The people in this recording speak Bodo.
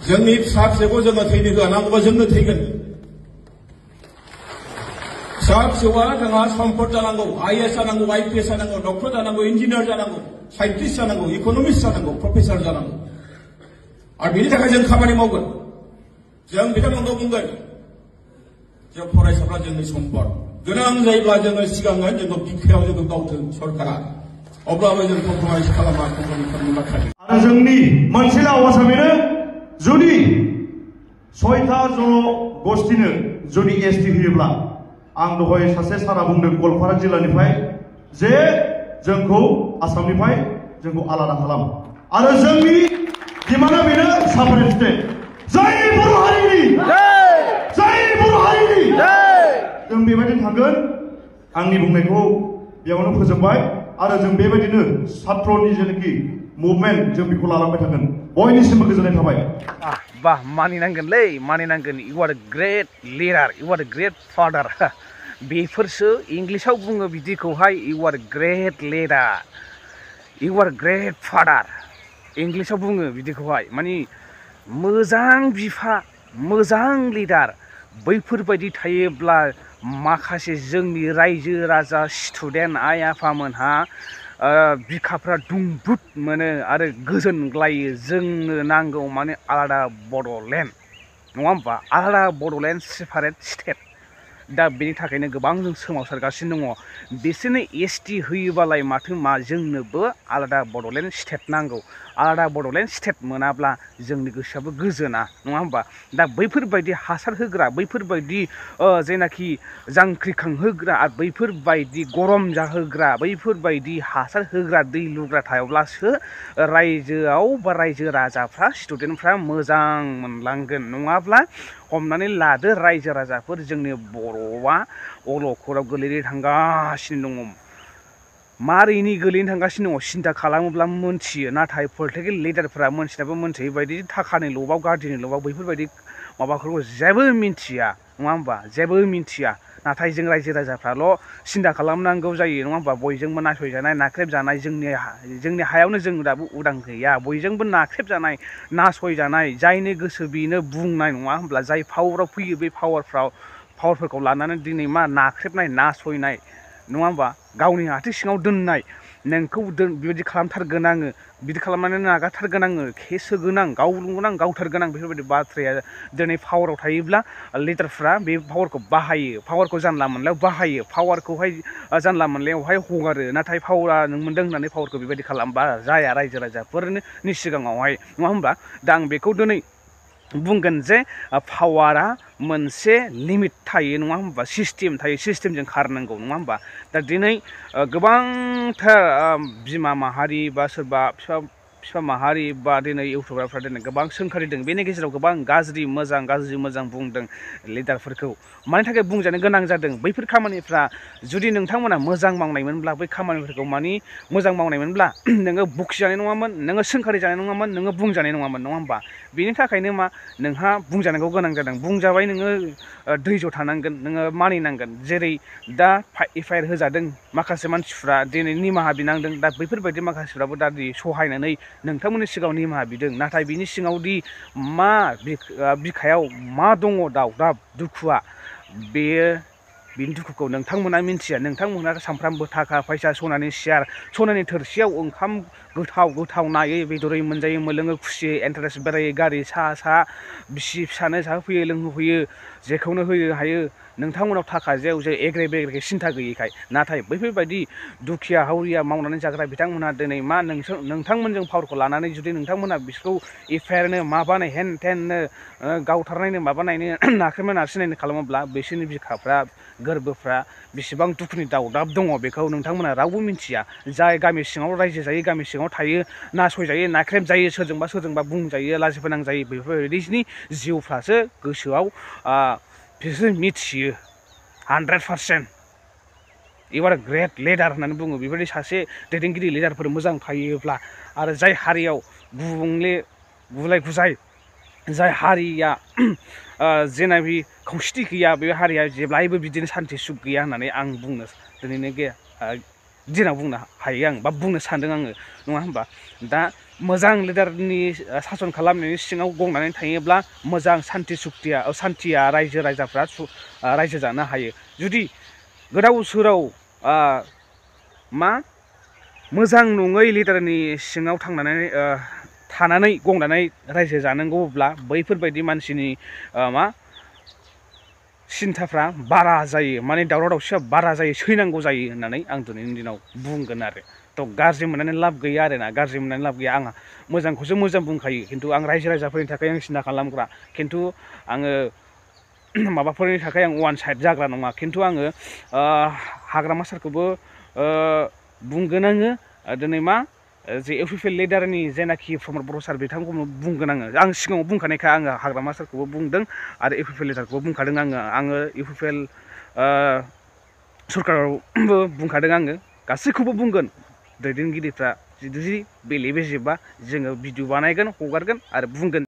जोंनि फिसा फिसौखौ जोङो थैनो होआ नांगौबा जोंनो थैगोन फिसा फिसौआ जोंहा सम्पद जानांगौ आईएएस जानांगौ आईपीएस जानांगौ डक्टर जानांगौ इन्जिनियार जानांगौ साइन्टिस्ट जानांगौ इकनमिस्ट जानांगौ प्रफेसर जानांगौ आरो बेनि थाखाय जों खामानि मावगोन जों बिथांमोनखौ बुंगोन जों फरायसाफ्रा जोंनि सम्पद गोनां जायोब्ला जोङो सिगांगोन जोंखौ बिखायाव जोङो गावथों सरकारा अब्लाबो जों कमप्रमाइज खालामा कम्पानिफोरनि बाथ्रा आरो जोंनि मोनसे आवाजा बेनो जुदि 6टा जनगोष्ठीनो जुदि एसटि होयोब्ला आं दहाय सासे सारा बुंदों गवालपारा जिल्लानिफ्राय जे जोंखौ आसामनिफ्राय जोंखौ आलादा खालाम आरो जोंनि डिमान्डआ बेनो सापारेट स्टेट जय बर' हारिनि जय बर' हारिनि जों बेबायदिनो थागोन आंनि बुंनायखौ बेयावनो फोजोबबाय आरो जों बेबायदिनो छात्रनि जेनाखि मुभमेन्ट जों बेखौ लालांबाय थागोन बयनिसिमबो गोजोननाय थाबाय bah मानिनांगोनलै मानिनांगोन you are a great leader you are a great father बेफोरसो इंलिसाव बुङो बिदिखौहाय you are a great leader you are a great father इंलिसाव बुङो बिदिखौहाय मानि मोजां बिफा मोजां लिडार बैफोरबायदि थायोब्ला माखासे जोंनि रायजो राजा स्टुडेन्ट आइ आफामोनहा बिखाफ्रा दुंब्रुद मोनो आरो गोजोनग्लायो जोंनो नांगौ माने आलादा बड'लेण्ड नङा होमबा आलादा बड'लेण्ड सेपारेट स्टेट दा बेनि थाखायनो गोबां जों सोमावसारगासिनो दङ बिसोरनो एसटि होयोबालाय माथो मा जोंनोबो आलादा बड'लेण्ड स्टेट नांगौ आलादा बड'लेण्ड स्टेट मोनाब्ला जोंनि गोसोआबो गोजोना नङा होमबा दा बैफोरबायदि हासार होग्रा बैफोरबायदि जेनाखि जांख्रिखांहोग्रा आरो बैफोरबायदि गरम जाहोग्रा बैफोरबायदि हासार होग्रा दै लुग्रा थायोब्लासो रायजोआव बा रायजो राजाफ्रा स्टुडेन्टफ्रा मोजां मोनलांगोन नङाब्ला हमनानै लादो रायजो राजाफोर जोंनि बर'आ अलखदाव गोलैनो थांगासिनो दङ मारैनि गोलैनो थांगासिनो दङ सिन्था खालामोब्ला मोनथियो नाथाय पलिटिकेल लिडारफोरा मोनथिनाबो मोनथियै बायदि थाखानि लबाव गार्डिनि लबाव बैफोरबायदि माबाखौ जेबो मिन्थिया नङा होमबा जेबो मिन्थिया नाथाय जों रायजो राजाफ्राल' सिन्था खालामनांगौ जायो नङा होमबा बयजोंबो नासयजानाय नाख्रेबजानाय जोंनि हायावनो जों दाबो उदां गैया बयजोंबो नाख्रेबजानाय नासयजानाय जायनो गोसो बेनो बुंनाय नङा होमब्ला जाय पावाराव फैयो बे पावारफोरखौ लानानै दिनै मा नाख्रेबनाय नासयनाय नङा होमबा गावनि आथिं सिङाव दोननाय नोंखौ बेबायदि खालामथारगोन आङो बिदि खालामनानै नागारथारगोन आङो केस होगोन आं गावगोन आं गावथारगोन आं बेफोरबायदि बाथ्राया दिनै पावाराव थायोब्ला लिडारफ्रा बे पावारखौ बाहायो पावारखौ जानला मोनलायाव बाहायो पावारखौहाय जानला मोनलायावहाय हगारो नाथाय पावारा नों मोनदों होननानै पावारखौ बेबायदि खालामबा जाया रायजो राजाफोरनि सिगाङावहाय नङा होमबा दा आं बेखौ दिनै बुंगोन जे पावारा मोनसे लिमिट थायो नङा होमबा सिस्टेम थायो सिस्टेमजों खारनांगौ नङा होमबा दा दिनै गोबांथार बिमा माहारि बा सोरबा बिफा माहारि बा दिनै इउटुबारफ्रा दिनै गोबां सोंखारिदों बेनि गेजेराव गोबां गाज्रि मोजां बुंदों लिडारफोरखौ मानि थाखाय बुंजानो गोनां जादों बैफोर खामानिफ्रा जुदि नोंथांमोना मोजां मावनायमोनब्ला बै खामानिफोरखौ मानि मोजां मावनायमोनब्ला नोङो बखिजानाय नङामोन नोङो सोंखारि जानाय नङामोन नोङो बुंजानाय नङामोन नङा होमबा बेनि थाखायनो मा नोंहा बुंजानांगौ गोनां जादों बुंजाबाय नोङो धैर्य थानांगोन नोङो मानिनांगोन जेरै दा एफआइआर होजादों माखासे मानसिफ्रा दिनै निमाहा बिनांदों दा बैफोरबायदि माखासेफ्राबो दा सहायनानै नोंथांमोननि सिगाङाव निमाहा बिदों नाथाय बिनि सिङावदि मा बिखायाव मा दङ दावदाब दुखुआ बेयो बिनि दुखुखौ नोंथांमोना मिन्थिया नोंथांमोना सानफ्रामबो थाखा फैसा सनानि सियार सनानि थोरसियाव ओंखाम गोथाव नायै बेदरै मोनजायो मोलोङो खुसियै इन्टारेस्ट बेरायो गारि सा बिसि फिसानो जाहोफैयो लोंहोफैयो जेखौनो होयो हायो नोंथांमोनाव थाखा जेव जे एग्रे बेग्रे सिन्था गैयैखाय नाथाय बैफोरबायदि दुखिया हावरिया मावनानै जाग्रा बिथांमोनहा दिनै मा नोंथांमोनजों पावारखौ लानानै जुदि नोंथांमोना बिसोरखौ एफआइआरनो माबानो हेन टेननो गावथारनायनो माबानायनो नाख्रेबनाय नारसिननायनो खालामोब्ला बिसोरनि बिखाफ्रा गोरबोफ्रा बेसेबां दुखुनि दावदाब दङ बेखौ नोंथांमोना रावबो मिन्थिया जाय गामि सिङाव रायजो जायो गामि सिङाव थायो नासयजायो नाख्रेबजायो सोरजोंबा बुंजायो लाजि फोनांजायो बेफोरबायदिनि जिउफ्रासो गोसोआव बिसोर मिथियो 100% इउ आर ग्रेट लिडार होननानै बुङो बेबायदि सासे दैदेनगिरि लिडारफोर मोजां थायोब्ला आरो जाय हारियाव गुलाय गुजाय जाय हारिया जेनाखि खौसेथि गैया बे हारिया जेब्लायबो बिदिनो सान्थि सुख गैया होननानै आं बुंनो दिनैनो दिनाव बुंनो हायो आं बा बुंनो सानदों आङो नङा होमबा दा मोजां लिडारनि सासन खालामनायनि सिङाव गंनानै थायोब्ला मोजां सान्थिया रायजो राजाफ्रा रायजो जानो हायो जुदि गोदाव सोराव मा मोजां नङै लिडारनि सिङाव थानानै गंनानै रायजो जानांगौब्ला बैफोरबायदि मानसिनि मा सिन्थाफ्रा बारा जायो माने दावराव दावसिया बारा जायो सैनांगौ जायो होननानै आं दिनैनि दिनाव बुंगोन आरो थ' गाज्रि मोननानै लाब गैया आरोना गाज्रि मोननानै लाब गैया आंहा मोजांखौसो मोजां बुंखायो खिन्थु आं रायजो राजाफोरनि थाखाय आं सिन्था खालामग्रा खिन्थु आङो माबाफोरनि थाखाय आं वान साइड जाग्रा नङा खिन्थु आङो हाग्रामा सारखौबो बुंगोन आङो दिनै मा जे इउपिपिएल लिडारनि जेनाखि प्रमद बर' सार बिथांखौ बुंगोन आं सिगाङाव बुंखानायखाय आङो हाग्रामा सारखौबो बुंदों आरो इउपिपिएल लिडारखौबो बुंखादों आङो इउपिपिएल सरकारावबो बुंखादों आङो गासैखौबो बुंगोन दैदेनगिरिफ्रा जुदि बेले बेजेबा जोङो भिडिअ बानायगोन हगारगोन आरो बुंगोन